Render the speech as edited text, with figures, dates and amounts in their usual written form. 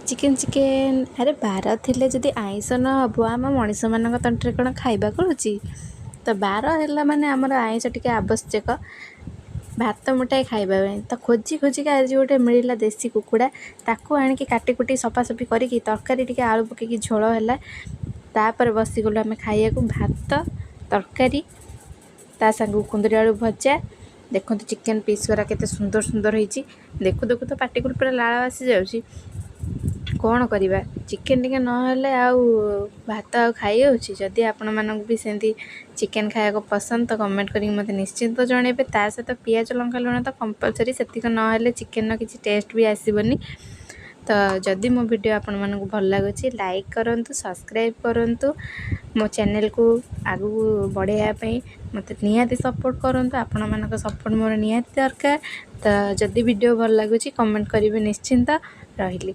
Chicken chicken. ଆରେ ବାର ଥିଲେ ଯଦି ଆଇଁଷ ନ ହେବ, ଆମ ମଣିଷମାନଙ୍କ ତଣ୍ଟିରେ କ'ଣ ଖାଇବାକୁ ରହୁଛି? ତ ବାର ହେଲା ମାନେ ଆମର ଆଇଁଷ ଟିକେ ଆବଶ୍ୟକ ଭାତ ମୁଠାଏ ଖାଇବା ପାଇଁ। ତ ଖୋଜି ଖୋଜିକି ଆଜି ଗୋଟେ ମିଳିଲା ଦେଶୀ କୁକୁଡ଼ା। ତାକୁ ଆଣିକି କାଟି କୁଟି ସଫାସଫି କରିକି ତରକାରୀ ଟିକେ ଆଳୁ ପକେଇକି ଝୋଳ ହେଲା। ତାପରେ ବସିଗଲୁ ଆମେ ଖାଇବାକୁ, ଭାତ ତରକାରୀ ତା ସାଙ୍ଗକୁ କୁନ୍ଦୁରି ଆଳୁ ଭଜା। ଦେଖନ୍ତୁ, ଚିକେନ୍ ପିସ୍ ଗୁଡ଼ା କେତେ ସୁନ୍ଦର ସୁନ୍ଦର ହେଇଛି। ଦେଖୁ ଦେଖୁ ତ ପାଟିକୁ ପୁରା ଲାଳ ଆସିଯାଉଛି। କ'ଣ କରିବା, ଚିକେନ୍ ଟିକେ ନହେଲେ ଆଉ ଭାତ ଆଉ ଖାଇ ହେଉଛି? ଯଦି ଆପଣମାନଙ୍କୁ ବି ସେମିତି ଚିକେନ୍ ଖାଇବାକୁ ପସନ୍ଦ, ତ କମେଣ୍ଟ କରିକି ମୋତେ ନିଶ୍ଚିନ୍ତ ଜଣାଇବେ। ତା ସହିତ ପିଆଜ, ଲଙ୍କା, ଲୁଣ ତ କମ୍ପଲସରି, ସେତିକି ନହେଲେ ଚିକେନ୍ର କିଛି ଟେଷ୍ଟ ବି ଆସିବନି। ତ ଯଦି ମୋ ଭିଡ଼ିଓ ଆପଣମାନଙ୍କୁ ଭଲ ଲାଗୁଛି, ଲାଇକ୍ କରନ୍ତୁ, ସବସ୍କ୍ରାଇବ୍ କରନ୍ତୁ। ମୋ ଚ୍ୟାନେଲକୁ ଆଗକୁ ବଢ଼ାଇବା ପାଇଁ ମୋତେ ନିହାତି ସପୋର୍ଟ କରନ୍ତୁ। ଆପଣମାନଙ୍କ ସପୋର୍ଟ ମୋର ନିହାତି ଦରକାର। ତ ଯଦି ଭିଡ଼ିଓ ଭଲ ଲାଗୁଛି, କମେଣ୍ଟ କରିବେ ନିଶ୍ଚିନ୍ତ। ରହିଲି।